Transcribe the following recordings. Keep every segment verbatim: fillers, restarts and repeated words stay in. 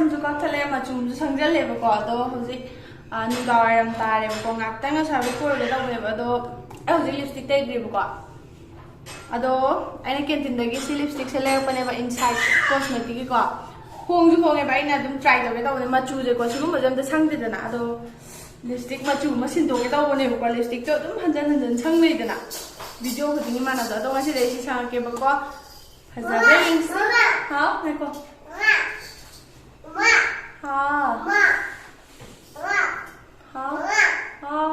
ꯁꯝꯁꯨ ꯀꯛꯊꯠꯂꯦ, ꯃꯆꯨꯝꯁꯨ ꯁꯪꯖꯜꯂꯦꯕꯀꯣ꯫ ꯑꯗꯣ ꯍꯧꯖꯤꯛ, ꯑ, ꯅꯨꯡꯗꯥꯡ ꯋꯥꯏꯔꯝ ꯇꯥꯔꯦꯕꯀꯣ, ꯉꯥꯛꯇꯪ ꯑꯁ꯭ꯋꯥꯏꯐꯥꯎ ꯀꯣꯏꯔꯨꯒꯦ ꯇꯧꯕꯅꯦꯕ꯫ ꯑꯗꯣ ꯑꯩ ꯍꯧꯖꯤꯛ ꯂꯤꯞꯁꯇꯤꯛ ꯇꯩꯗ꯭ꯔꯤꯕꯀꯣ꯫ ꯑꯗꯣ ꯑꯩꯅ ꯀꯦꯟꯇꯤꯟꯗꯒꯤ ꯁꯤ ꯂꯤꯞꯁꯇꯤꯛꯁꯦ ꯂꯩꯔꯛꯄꯅꯦꯕ, ꯏꯟꯁꯥꯏꯠ ꯀꯣꯁꯃꯦꯇꯤꯛꯀꯤꯀꯣ꯫ ꯍꯣꯡꯁꯨ ꯍꯣꯡꯉꯦꯕ, ꯑꯩꯅ ꯑꯗꯨꯝ ꯇ꯭ꯔꯥꯏ ꯇꯧꯒꯦ ꯇꯧꯕꯅꯦ꯫ ꯃꯆꯨꯁꯦꯀꯣ, ꯁꯤꯒꯨꯝꯕꯁꯦ ꯑꯝꯇ ꯁꯪꯗꯦꯗꯅ꯫ ꯑꯗꯣ ꯂꯤꯞꯁꯇꯤꯛ ꯃꯆꯨ ꯑꯃ ꯁꯤꯟꯗꯣꯛꯀꯦ ꯇꯧꯕꯅꯦꯕꯀꯣ꯫ ꯂꯤꯞꯁꯇꯤꯛꯇꯣ ꯑꯗꯨꯝ ꯍꯟꯖꯟ ꯍꯟꯖꯟ ꯁꯪ ꯂꯩꯗꯅ, ꯚꯤꯗꯤꯑꯣ ꯈꯨꯗꯤꯡꯒꯤ ꯃꯥꯟꯅꯕꯗꯣ꯫ ꯑꯗꯣ ꯉꯁꯤꯗꯤ ꯑꯩ ꯁꯤ ꯁꯪꯉꯛꯀꯦꯕꯀꯣ꯫ ꯐꯖꯕ꯭ꯔꯥ ꯌꯦꯡꯁꯤ꯫ ꯍꯥꯎ, ꯉꯥꯏꯈꯣ꯫ ꯍꯥꯎ꯫ ꯍꯥꯎ꯫ ꯍꯥꯎ꯫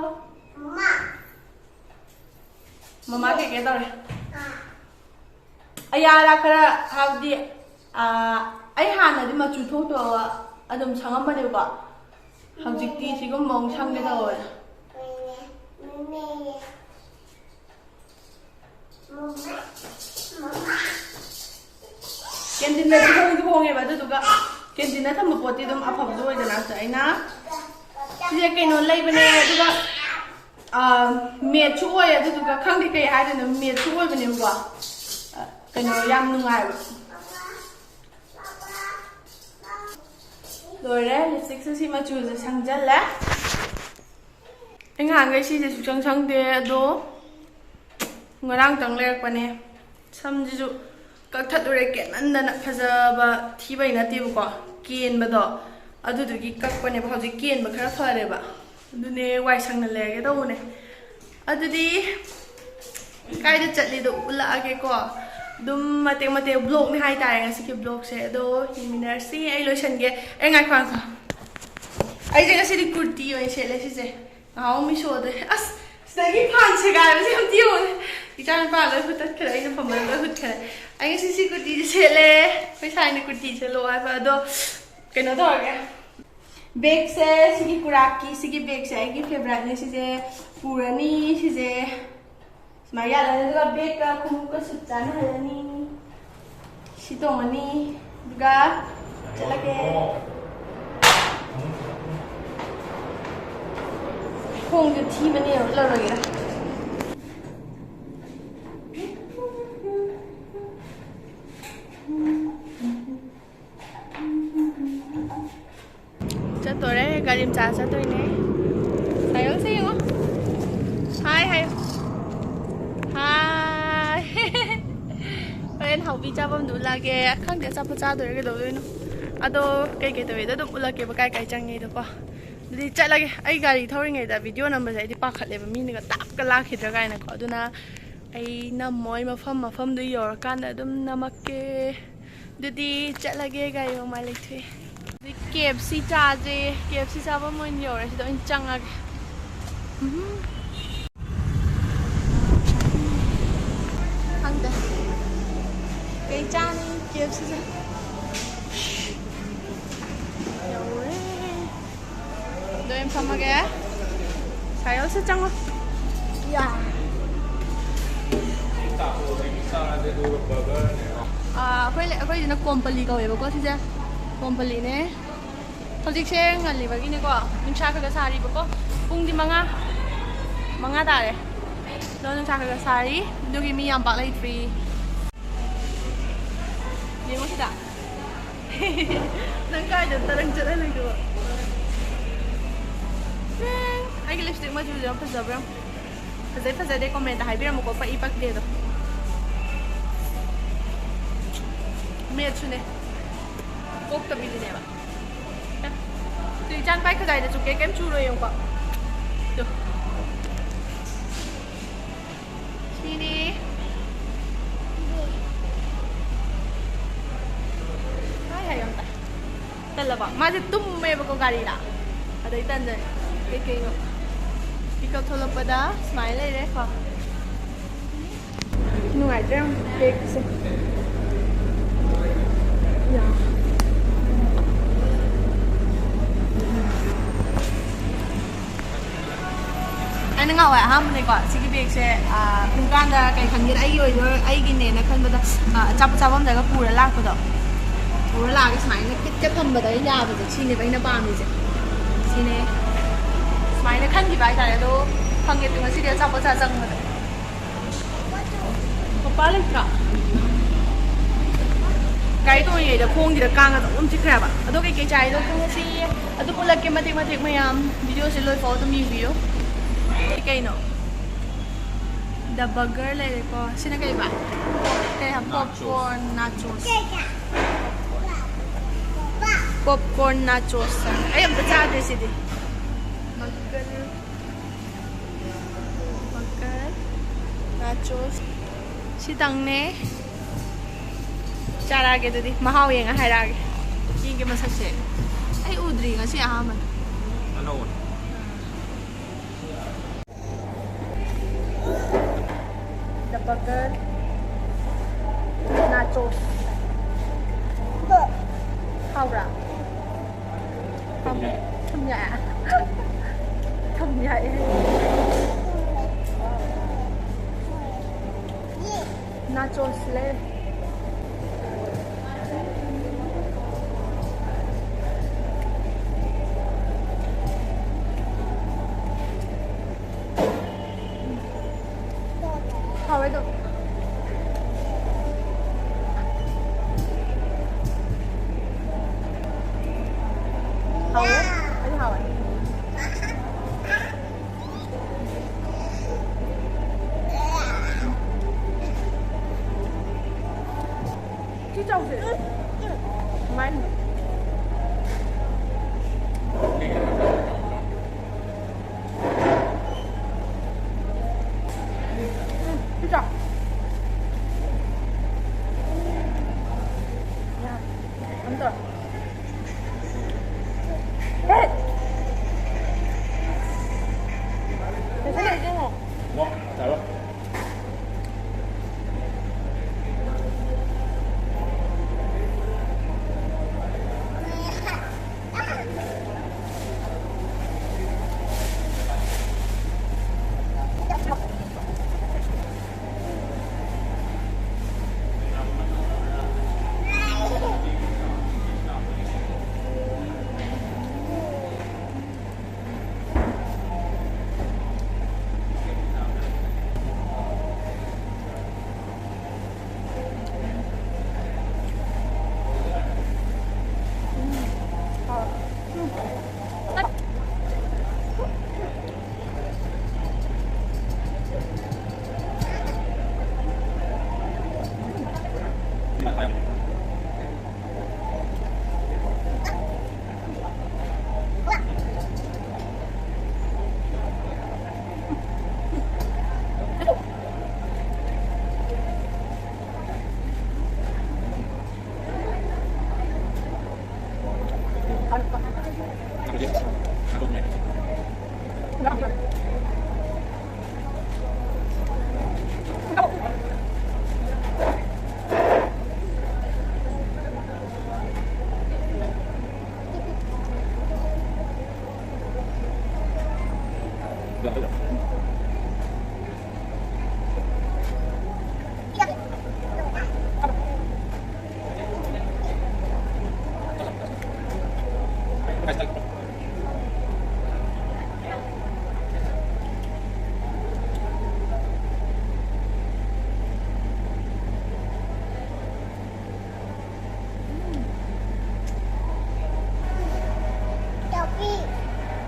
ꯃꯃꯥ ꯀꯩꯀꯩ ꯇꯧꯔꯦ? ꯑꯌꯥꯔꯥ ꯈꯔ, ꯍꯥꯏꯕꯗꯤ, ꯑꯥ, ꯑꯩ ꯍꯥꯟꯅꯗꯤ ꯃꯆꯨ ꯊꯣꯛꯇꯕ ꯑꯗꯨꯝ ꯁꯪꯉꯝꯕꯅꯦꯕꯀꯣ꯫ ꯍꯧꯖꯤꯛꯇꯤ ꯁꯤꯒꯨꯝꯕ ꯑꯃꯨꯛ ꯁꯪꯒꯦ ꯇꯧꯋꯦ꯫ ꯀꯦꯟꯇꯤꯟꯗꯗꯤ ꯍꯣꯡꯗꯤ ꯍꯣꯡꯉꯦꯕ, ꯑꯗꯨꯗꯨꯒ ꯀꯦꯟꯇꯤꯟꯗ ꯊꯝꯕ ꯄꯣꯠꯇꯤ ꯑꯗꯨꯝ ꯑꯐꯕꯗꯣ ꯑꯣꯏꯗꯅ꯫ ꯑꯗꯨ ꯑꯩꯅ ꯁꯤꯁꯦ ꯀꯩꯅꯣ ꯂꯩꯕꯅꯦ, ꯑꯗꯨꯒ, ꯑ, ꯃꯦꯠꯁꯨ ꯑꯣꯏ, ꯑꯗꯨꯗꯨꯒ ꯈꯪꯗꯦ ꯀꯩ ꯍꯥꯏꯗꯣꯏꯅꯣ, ꯃꯦꯠꯁꯨ ꯑꯣꯏꯕꯅꯦꯕꯀꯣ꯫ ꯑ, ꯀꯩꯅꯣ ꯌꯥꯝ ꯅꯨꯡꯉꯥꯏꯕ꯫ ꯂꯣꯏꯔꯦ, ꯂꯤꯞꯁꯇꯤꯛꯁꯨ ꯁꯤ ꯃꯆꯨꯁꯦ ꯁꯪꯖꯜꯂꯦ꯫ ꯑꯩ ꯉꯍꯥꯟꯈꯩ ꯁꯤꯁꯦ ꯁꯨꯡꯁꯪ ꯁꯪꯗꯦ, ꯑꯗꯣ ꯉꯔꯥꯡꯇꯪ ꯂꯩꯔꯛꯄꯅꯦ꯫ ꯁꯝꯁꯤꯁꯨ ꯀꯛꯊꯠꯂꯨꯔꯦ, ꯀꯦꯟꯃꯟꯗꯅ꯫ ꯐꯖꯕ ꯊꯤꯕꯩ ꯅꯠꯇꯦꯕꯀꯣ, ꯀꯦꯟꯕꯗꯣ, ꯑꯗꯨꯗꯨꯒꯤ ꯀꯛꯄꯅꯦꯕ꯫ ꯍꯧꯖꯤꯛ ꯀꯦꯟꯕ ꯈꯔ ꯐꯔꯦꯕ, ꯑꯗꯨꯅꯦ ꯋꯥꯏ ꯁꯪꯅ ꯂꯩꯔꯒꯦ ꯇꯧꯕꯅꯦ꯫ ꯑꯗꯨꯗꯤ ꯀꯥꯏꯗ ꯆꯠꯂꯤꯗꯣ ꯎꯠꯂꯛꯑꯒꯦꯀꯣ꯫ ꯑꯗꯨꯝ ꯃꯇꯦꯛ ꯃꯇꯦꯛ ꯕ꯭ꯂꯣꯛꯅꯦ ꯍꯥꯏꯇꯥꯔꯦ ꯉꯁꯤꯒꯤ ꯕ꯭ꯂꯣꯛꯁꯦ꯫ ꯑꯗꯣ ꯌꯦꯡꯃꯤꯟꯅꯔꯁꯤ꯫ ꯑꯩ ꯂꯣꯏꯁꯟꯒꯦ꯫ ꯑꯦ, ꯉꯥꯏꯈꯣ, ꯉꯥꯏꯈꯣ꯫ ꯑꯩꯁꯦ ꯉꯁꯤꯗꯤ ꯀꯨꯔꯇꯤ ꯑꯣꯏꯅ ꯁꯦꯠꯂꯦ ꯁꯤꯁꯦ꯫ ꯅꯍꯥꯟ ꯃꯤꯁꯣꯗ, ꯑꯁ, ꯁꯤꯗꯒꯤ ꯐꯥꯟ ꯁꯦꯒꯥꯏꯕꯁꯦ ꯑꯝꯇ ꯌꯦꯡꯉꯨꯅꯦ꯫ ꯏꯆꯥ ꯅꯨꯄꯥ ꯂꯣꯏ ꯍꯨꯠꯇꯠꯈ꯭ꯔꯦ, ꯑꯩꯅ ꯐꯝꯕꯗ ꯂꯣꯏ ꯍꯨꯠꯈ꯭ꯔꯦ꯫ ꯑꯩ ꯉꯁꯤ ꯁꯤ ꯀꯨꯔꯇꯤꯁꯦ ꯁꯦꯠꯂꯦ꯫ ꯑꯩꯈꯣꯏ ꯁꯥꯏꯅ ꯀꯨꯔꯇꯤ ꯁꯦꯠꯂꯣ ꯍꯥꯏꯕ, ꯑꯗꯣ ꯀꯩꯅꯣ ꯇꯧꯔꯒꯦ꯫ ꯕꯦꯒꯁꯦ, ꯁꯤꯒꯤ ꯀꯨꯔꯥꯛꯀꯤ ꯁꯤꯒꯤ ꯕꯦꯒꯁꯦ ꯑꯩꯒꯤ ꯐꯦꯚꯔꯥꯏꯠꯅꯦ꯫ ꯁꯤꯁꯦ ꯄꯨꯔꯅꯤ, ꯁꯤꯁꯦ ꯁꯨꯃꯥꯏꯅ ꯌꯥꯜꯂꯅꯤ, ꯑꯗꯨꯒ ꯕꯦꯒꯀ ꯈꯣꯡꯎꯞꯀ ꯁꯨꯠ ꯆꯥꯅꯍꯜꯂꯅꯤ꯫ ꯁꯤ ꯇꯣꯡꯉꯅꯤ, ꯑꯗꯨꯒ ꯆꯠꯂꯒꯦ꯫ ꯈꯣꯡꯁꯦ ꯊꯤꯕꯅꯦ, ꯂꯧꯔꯒꯦꯔꯥ? ꯏꯝꯆꯥ ꯆꯠꯇꯣꯏꯅꯦ꯫ ꯁꯥꯏꯌꯣꯁꯦ ꯌꯦꯡꯉꯣ꯫ ꯍꯥꯏ ꯍꯥꯏꯌꯣ꯫ ꯍꯥꯏ꯫ ꯍꯣꯔꯦꯟ ꯍꯥꯎꯕꯤ ꯆꯥꯐꯝꯗꯨ ꯎꯠꯂꯛꯑꯒꯦ꯫ ꯈꯪꯗꯦ ꯑꯆꯥꯄꯣꯠ ꯆꯥꯗꯣꯏꯔꯥ ꯀꯩꯗꯧꯗꯣꯏꯅꯣ꯫ ꯑꯗꯣ ꯀꯩꯀꯩ ꯇꯧꯋꯦꯗꯣ ꯑꯗꯨꯝ ꯎꯠꯂꯛꯀꯦꯕ ꯀꯥꯏ ꯀꯥꯏ ꯆꯪꯉꯦꯗꯣꯀꯣ꯫ ꯑꯗꯨꯗꯤ ꯆꯠꯂꯒꯦ꯫ ꯑꯩ ꯒꯥꯔꯤ ꯊꯧꯔꯤꯉꯩꯗ ꯚꯤꯗꯤꯑꯣ ꯅꯝꯕꯁꯦ ꯑꯩꯗꯤ ꯄꯥꯈꯠꯂꯦꯕ ꯃꯤꯅꯒ ꯇꯥꯞꯀ ꯂꯥꯛꯈꯤꯗ꯭ꯔꯥ ꯀꯥꯏꯅꯀꯣ꯫ ꯑꯗꯨꯅ ꯑꯩ ꯅꯝꯃꯣꯏ, ꯃꯐꯝ ꯃꯐꯝꯗꯨ ꯌꯧꯔꯀꯥꯟꯗ ꯑꯗꯨꯝ ꯅꯝꯃꯛꯀꯦ꯫ ꯑꯗꯨꯗꯤ ꯆꯠꯂꯒꯦ, ꯒꯥꯔꯤ ꯃꯃꯥꯏ ꯂꯩꯊꯣꯛꯑꯦ꯫ ꯍꯧꯖꯤꯛ ꯀꯦ ꯑꯦꯐ ꯁꯤ ꯆꯥꯁꯦ꯫ ꯀꯦ ꯑꯦꯐ ꯁꯤ ꯆꯥꯐꯝ ꯑꯣꯏꯅ ꯌꯧꯔꯦ꯫ ꯁꯤꯗ ꯑꯣꯏꯅ ꯆꯪꯉꯒꯦ꯫ ꯎꯝ꯫ ꯈꯪꯗꯦ꯫ ꯀꯩ ꯆꯥꯅꯤ? ꯀꯦ ꯑꯦꯐ ꯁꯤꯁꯦ꯫ ꯌꯧꯔꯦ꯫ ꯑꯗꯣ ꯑꯩ ꯐꯝꯃꯒꯦ꯫ ꯁꯥꯏꯌꯣꯁꯦ ꯆꯪꯉꯣ꯫ ꯌꯥ꯫ ꯑꯥ, ꯑꯩꯈꯣꯏ, ꯑꯩꯈꯣꯏꯁꯤꯅ ꯀꯣꯝꯄꯂꯤ ꯀꯧꯋꯦꯕꯀꯣ ꯁꯤꯁꯦ꯫ ꯀꯣꯝꯄꯂꯤꯅꯦ꯫ ꯍꯧꯖꯤꯛꯁꯦ ꯉꯜꯂꯤꯕꯒꯤꯅꯦꯀꯣ, ꯅꯨꯡꯁꯥ ꯈꯔ ꯈꯔ ꯁꯥꯔꯤꯕꯀꯣ꯫ ꯄꯨꯡꯗꯤ ꯃꯉꯥ, ꯃꯉꯥ ꯇꯥꯔꯦ꯫ ꯑꯗꯣ ꯅꯨꯡꯁꯥ ꯈꯔ ꯈꯔ ꯁꯥꯔꯤ, ꯑꯗꯨꯒꯤ ꯃꯤ ꯌꯥꯝ ꯄꯥꯛ ꯂꯩꯇ꯭ꯔꯤ꯫ ꯌꯦꯡꯉꯣ ꯁꯤꯗ꯫ ꯅꯪ ꯀꯥꯏꯗ ꯇꯔꯪ ꯆꯠꯍꯜꯂꯤꯗꯨꯕꯣ? ꯇ꯭ꯔꯦꯡ! ꯑꯩꯒꯤ ꯂꯤꯞꯁꯇꯤꯛ ꯃꯆꯨꯁꯦ ꯌꯥꯝ ꯐꯖꯕ꯭ꯔꯥ ꯌꯦꯡꯉꯣ꯫ ꯐꯖꯩ ꯐꯖꯗꯦ ꯀꯣꯃꯦꯟꯇ ꯍꯥꯏꯕꯤꯔꯝꯃꯨꯀꯣ, ꯄꯛꯏ ꯄꯛꯇꯦꯗꯣ꯫ ꯃꯦꯠꯁꯨꯅꯦ꯫ ꯀꯣꯛꯇꯕꯤꯗꯨꯅꯦꯕ꯫ ꯇꯨ ꯏꯆꯥ ꯅꯨꯄꯥꯒꯤ ꯈꯖꯥꯏꯗ ꯆꯨꯀꯦ ꯀꯩꯝ ꯆꯨꯔꯣꯏ ꯌꯦꯡꯉꯨꯀꯣ꯫ ꯇꯨ꯫ ꯁꯤꯅꯤ꯫ ꯍꯥꯏ ꯍꯥꯏ ꯑꯝꯇ꯫ ꯇꯜꯂꯕꯣ? ꯃꯥꯁꯦ ꯇꯨꯝꯃꯦꯕꯀꯣ ꯒꯥꯔꯤꯗ꯫ ꯑꯗꯩ ꯇꯟꯗꯅ ꯀꯩꯀꯩꯅꯣ꯫ ꯄꯤꯀꯞ ꯊꯣꯛꯂꯛꯄꯗ ꯁꯨꯃꯥꯏꯅ ꯂꯩꯔꯦꯀꯣ꯫ ꯅꯨꯡꯉꯥꯏꯇ꯭ꯔꯥ ꯌꯦꯡꯉꯨ ꯕꯦꯒꯁꯦ꯫ ꯌꯥ꯫ ꯑꯩꯅ ꯉꯍꯥꯟꯋꯥꯏ ꯑꯍꯥꯟꯕꯅꯦꯀꯣ ꯁꯤꯒꯤ ꯕꯦꯒꯁꯦ, ꯑꯥ, ꯎꯀꯥꯟꯗ ꯀꯩ ꯈꯟꯒꯦꯗ, ꯑꯩꯒꯤ ꯑꯣꯏꯗꯣꯏ, ꯑꯩꯒꯤꯅꯦꯅ ꯈꯟꯕꯗ, ꯑꯥ, ꯑꯆꯥꯄꯣꯠ ꯆꯥꯐꯝꯗꯒ ꯄꯨꯔ ꯂꯥꯛꯄꯗꯣ꯫ ꯄꯨꯔ ꯂꯥꯛꯑꯒ ꯁꯨꯃꯥꯏꯅ ꯐꯤꯠꯀ ꯊꯝꯕꯗ ꯌꯥꯕꯗꯣ, ꯁꯤꯅꯦꯕ ꯑꯩꯅ ꯄꯥꯝꯃꯤꯁꯦ꯫ ꯁꯤꯅꯦ꯫ ꯁꯨꯃꯥꯏꯅ ꯈꯟꯈꯤꯕ ꯍꯥꯏꯇꯥꯔꯦ꯫ ꯑꯗꯣ ꯐꯪꯉꯦ꯫ ꯇꯨ ꯉꯁꯤꯗꯤ ꯑꯆꯥꯄꯣꯠ ꯆꯥ ꯆꯪꯕꯗ꯫ ꯃꯄꯥ ꯂꯩꯇ꯭ꯔꯣ? ꯒꯥꯔꯤ ꯇꯣꯡꯉꯤꯉꯩꯗ ꯈꯣꯡꯁꯤꯗ ꯀꯥꯡ ꯑꯆꯧꯕ ꯑꯃ ꯆꯤꯛꯈ꯭ꯔꯦꯕ꯫ ꯑꯗꯣ ꯀꯩꯀꯩ ꯆꯥꯏꯗꯣ ꯈꯪꯉꯁꯤ꯫ ꯑꯗꯨ ꯄꯨꯜꯂꯛꯀꯦ ꯃꯇꯦꯛ ꯃꯇꯦꯛ ꯃꯌꯥꯝ꯫ ꯚꯤꯗꯤꯑꯣꯁꯦ ꯂꯣꯏꯐꯥꯎ ꯑꯗꯨꯝ ꯌꯦꯡꯕꯤꯌꯨ꯫ ꯁꯤ ꯀꯩꯅꯣ? The burger ꯂꯩꯔꯦꯀꯣ꯫ ꯁꯤꯅ ꯀꯩꯕ? ꯀꯩ ꯍꯥꯏꯕ? Nachos. Popcorn nachos. Popcorn nachos ꯍꯥꯏ꯫ ꯑꯩ ꯑꯝꯇ ꯆꯥꯗ꯭ꯔꯤ ꯁꯤꯗꯤ꯫ Burger. Burger. Nachos. ꯁꯤꯇꯪꯅꯦ꯫ ꯆꯥꯔꯛꯑꯒꯦ ꯑꯗꯨꯗꯤ꯫ ꯃꯍꯥꯎ ꯌꯦꯡꯉ ꯍꯥꯏꯔꯛꯑꯒꯦ꯫ ꯌꯦꯡꯒꯦ ꯃꯁꯛꯁꯦ꯫ ꯑꯩ ꯎꯗ꯭ꯔꯤ, ꯉꯁꯤ ꯑꯍꯥꯟꯕꯅꯤ꯫ ꯑꯅꯧꯕꯅꯤ꯫ The burger. Nachos. ꯍꯥꯎꯕ꯭ꯔꯥ? ꯊꯨꯝ ꯌꯥꯛꯑꯦ꯫ ꯊꯨꯝ ꯌꯥꯛꯑꯦ꯫ ꯊꯨꯝ ꯌꯥꯛꯑꯦ꯫ Nachos ꯂꯩꯔꯦ꯫ ꯍꯥꯎꯋꯦ ꯑꯗꯨꯝ꯫ ꯍꯥꯎꯋꯦ? ꯑꯩꯗꯤ ꯍꯥꯎꯋꯦ꯫ ꯁꯤ ꯆꯥꯎꯁꯦ꯫ ꯀꯃꯥꯏꯅ? ꯎꯝ, ꯁꯤ ꯆꯥꯎ꯫ ꯌꯥꯝ ꯇꯧꯔꯦ꯫ ꯍꯦ! ꯄꯩꯁꯥ ꯂꯩꯇꯦꯉꯣ꯫ ꯆꯥꯔꯣ꯫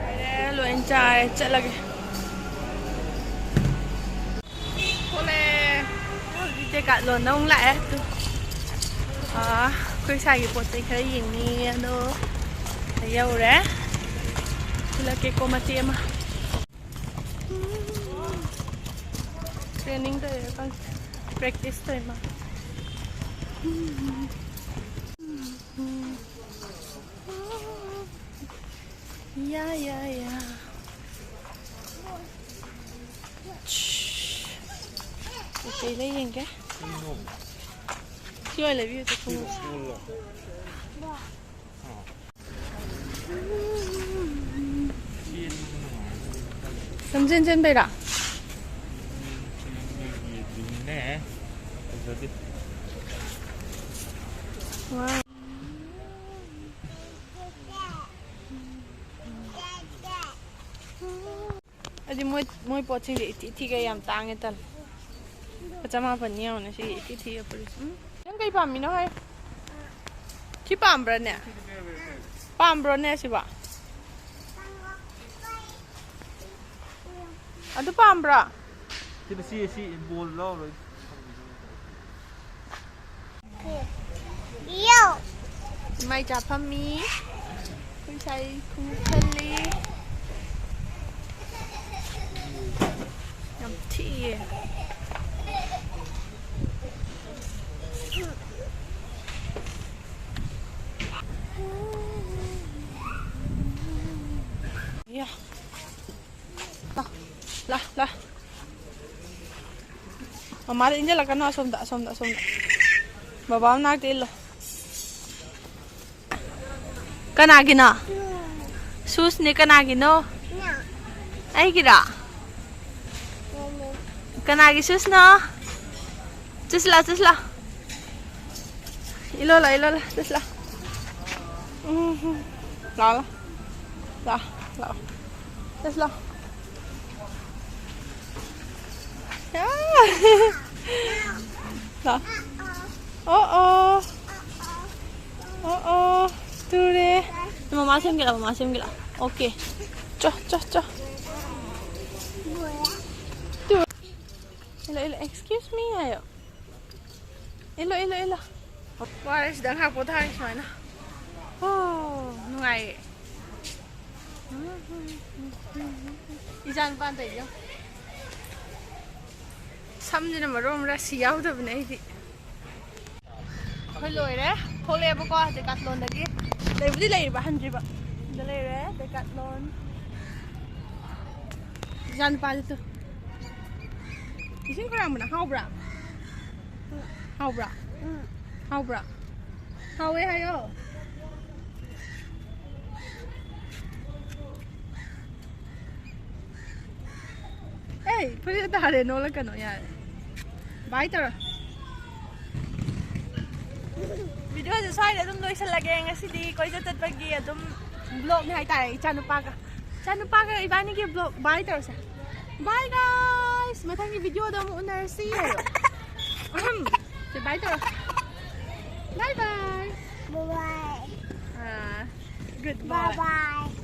ꯂꯣꯏꯔꯦ, ꯂꯣꯏ ꯆꯥꯔꯦ, ꯆꯠꯂꯒꯦ꯫ ꯊꯣꯛꯂꯛꯑꯦ꯫ ꯍꯧꯖꯤꯛ ꯗꯦꯀꯥꯠꯂꯣꯟꯗ ꯑꯃꯨꯛ ꯂꯥꯛꯑꯦ꯫ ꯑꯗꯨ, ꯑꯥ, ꯑꯩꯈꯣꯏ ꯁ꯭ꯋꯥꯏꯒꯤ ꯄꯣꯠ ꯆꯩ ꯈꯔ ꯌꯦꯡꯅꯤꯡꯉꯦ ꯑꯗꯣ꯫ ꯌꯧꯔꯦ꯫ ꯊꯤꯜꯂꯛꯀꯦꯀꯣ ꯃꯇꯦꯛ ꯑꯃ꯫ ꯇ꯭ꯔꯦꯅꯤꯡ ꯇꯧꯔꯤꯔꯥ ꯈꯪꯗꯦ꯫ ꯄ꯭ꯔꯦꯛꯇꯤꯁ ꯇꯧꯔꯤ ꯃꯥꯜꯂꯦ꯫ ꯌꯥ, ꯌꯥ, ꯌꯥ꯫ ꯀꯩꯀꯩ ꯂꯩ ꯌꯦꯡꯒꯦ? ꯁꯤ ꯑꯣꯏꯅ ꯂꯩꯕꯤꯌꯨ, ꯈꯣꯡꯎꯞ꯫ ꯂꯝꯖꯦꯟ ꯆꯦꯟꯕꯩꯔꯥ? ꯋꯥꯎ꯫ ꯑꯩꯗꯤ ꯃꯣꯏ, ꯃꯣꯏ ꯄꯣꯠꯁꯤꯡꯁꯦ ꯏꯊꯤ ꯊꯤꯒꯩ ꯌꯥꯝ ꯇꯥꯡꯉꯦ, ꯇꯜꯂꯦ꯫ ꯂꯨꯄꯥ ꯆꯃꯥꯄꯟꯅꯤ ꯌꯦꯡꯉꯨꯅꯦ, ꯁꯤ ꯏꯊꯤ ꯊꯤꯒꯩ ꯐꯨꯔꯤꯠꯁꯦ꯫ ꯎꯝ? ꯅꯪ ꯀꯩ ꯄꯥꯝꯃꯤꯅꯣ ꯍꯥꯏ? ꯁꯤ ꯄꯥꯝꯕ꯭ꯔꯥꯅꯦ? ꯄꯥꯝꯕ꯭ꯔꯣꯅꯦ ꯁꯤꯕꯣ? ꯑꯗꯨ ꯄꯥꯝꯕ꯭ꯔꯣ? ꯁꯤꯗ ꯁꯤ, ꯁꯤ ꯕꯣꯜ ꯂꯧꯔꯣꯏ꯫ ꯏꯃꯥ ꯏꯆꯥ ꯐꯝꯃꯤ꯫ ꯑꯩꯈꯣꯏ ꯁꯥꯏ ꯈꯣꯡꯎꯞ ꯈꯜꯂꯤ꯫ ꯌꯥꯝ ꯊꯤꯌꯦ꯫ ꯃꯃꯥꯗ ꯏꯟꯁꯤꯜꯂꯛꯀꯅꯣ, ꯑꯁꯣꯝꯗ, ꯑꯁꯣꯝꯗ, ꯑꯁꯣꯝꯗ꯫ ꯕꯕꯥ ꯃꯅꯥꯛꯇ ꯏꯜꯂꯣ꯫ ꯀꯅꯥꯒꯤꯅꯣ? ꯁꯨꯁꯅꯦ, ꯀꯅꯥꯒꯤꯅꯣ? ꯑꯩꯒꯤꯔꯥ? ꯀꯅꯥꯒꯤ ꯁꯨꯁꯅꯣ? ꯆꯨꯁꯂꯥ, ꯆꯨꯁꯂꯥ꯫ ꯏꯜꯂꯣꯂꯥ, ꯏꯜꯂꯣꯂꯥ, ꯆꯨꯁꯂꯥ꯫ ꯎꯝ, ꯂꯥꯛꯑꯣ, ꯂꯥꯛꯑꯣ, ꯂꯥꯛꯑꯣ꯫ ꯆꯨꯁꯂꯥ꯫ ꯑꯥ! ꯂꯥꯛꯑꯣ꯫ ꯑꯣ, ꯑꯣ꯫ ꯑꯣ, ꯑꯣ꯫ ꯇꯨꯔꯦ꯫ ꯃꯃꯥ ꯁꯦꯝꯒꯦ ꯂꯥꯛꯑꯣ, ꯃꯃꯥ ꯁꯦꯝꯒꯦ ꯂꯥꯛꯑꯣ꯫ ꯑꯣꯀꯦ꯫ ꯆꯣ, ꯆꯣ, ꯆꯣ꯫ ꯇꯨ꯫ ꯏꯜꯂꯣ, ꯏꯜꯂꯣ꯫ Excuse me ꯍꯥꯏꯌꯣ꯫ ꯏꯜꯂꯣ, ꯏꯜꯂꯣ, ꯏꯜꯂꯣ꯫ ꯋꯥꯔꯦ, ꯁꯤꯗ ꯉꯥꯏꯍꯥꯛ ꯄꯣꯊꯥꯔꯤ ꯁꯨꯃꯥꯏꯅ꯫ ꯑꯣ, ꯅꯨꯡꯉꯥꯏꯌꯦ꯫ ꯏꯆꯥ ꯅꯨꯄꯥꯅ ꯇꯧꯔꯤꯁꯦ ꯌꯦꯡꯉꯣ꯫ ꯁꯝꯁꯤꯅ ꯃꯔꯣꯟ ꯑꯃ ꯔꯥꯁꯤ ꯌꯥꯎꯗꯕꯅꯦ ꯑꯩꯗꯤ꯫ ꯑꯩꯈꯣꯏ ꯂꯣꯏꯔꯦ꯫ ꯊꯣꯛꯂꯛꯑꯦꯕꯀꯣ ꯗꯦꯀꯥꯠꯂꯣꯟꯗꯒꯤ꯫ ꯂꯩꯕꯨꯗꯤ ꯂꯩꯔꯤꯕ, ꯍꯟꯗ꯭ꯔꯤꯕ꯫ ꯁꯤꯗ ꯂꯩꯔꯦ, ꯗꯦꯀꯥꯠꯂꯣꯟ꯫ ꯏꯆꯥ ꯅꯨꯄꯥꯁꯦ ꯇꯨ꯫ ꯏꯁꯤꯡ ꯈꯣꯏꯔꯥꯡꯕꯅ ꯍꯥꯎꯕ꯭ꯔꯥ? ꯍꯥꯎꯕ꯭ꯔꯥ? ꯎꯝ꯫ ꯍꯥꯎꯕ꯭ꯔꯥ? ꯍꯥꯎꯋꯦ ꯍꯥꯏꯌꯣ꯫ ꯑꯦ, ꯐꯨꯔꯤꯠ ꯇꯥꯔꯦ, ꯅꯣꯛꯂꯛꯀꯅꯣ, ꯌꯥꯔꯦ꯫ ꯕꯥꯏ ꯇꯧꯔꯣ꯫ ꯚꯤꯗꯤꯑꯣꯁꯦ ꯁ꯭ꯋꯥꯏꯗ ꯑꯗꯨꯝ ꯂꯣꯏꯁꯤꯜꯂꯒꯦ꯫ ꯉꯁꯤꯗꯤ ꯀꯣꯏꯆꯠ ꯆꯠꯄꯒꯤ ꯑꯗꯨꯝ ꯕ꯭ꯂꯣꯒꯅꯤ ꯍꯥꯏꯇꯥꯔꯦ, ꯏꯆꯥꯅꯨꯄꯥꯒ꯫ ꯏꯆꯥꯅꯨꯄꯥꯒ ꯏꯕꯥꯅꯤꯒꯤ ꯕ꯭ꯂꯣꯒ꯫ ꯕꯥꯏ ꯇꯧꯔꯁꯦ꯫ ꯕꯥꯏ ꯒꯥꯏꯁ! ꯃꯊꯪꯒꯤ ꯚꯤꯗꯤꯑꯣꯗ ꯑꯃꯨꯛ ꯎꯅꯔꯁꯤ ꯍꯥꯏꯌꯣ꯫ ꯑꯍꯝ꯫ ꯁꯦ ꯕꯥꯏ ꯇꯧꯔꯣ꯫ ꯕꯥꯏ ꯕꯥꯏ꯫ ꯕꯥꯏ ꯕꯥꯏ꯫ ꯑꯥ, ꯒꯨꯗ ꯕꯥꯏ ꯕꯥꯏ꯫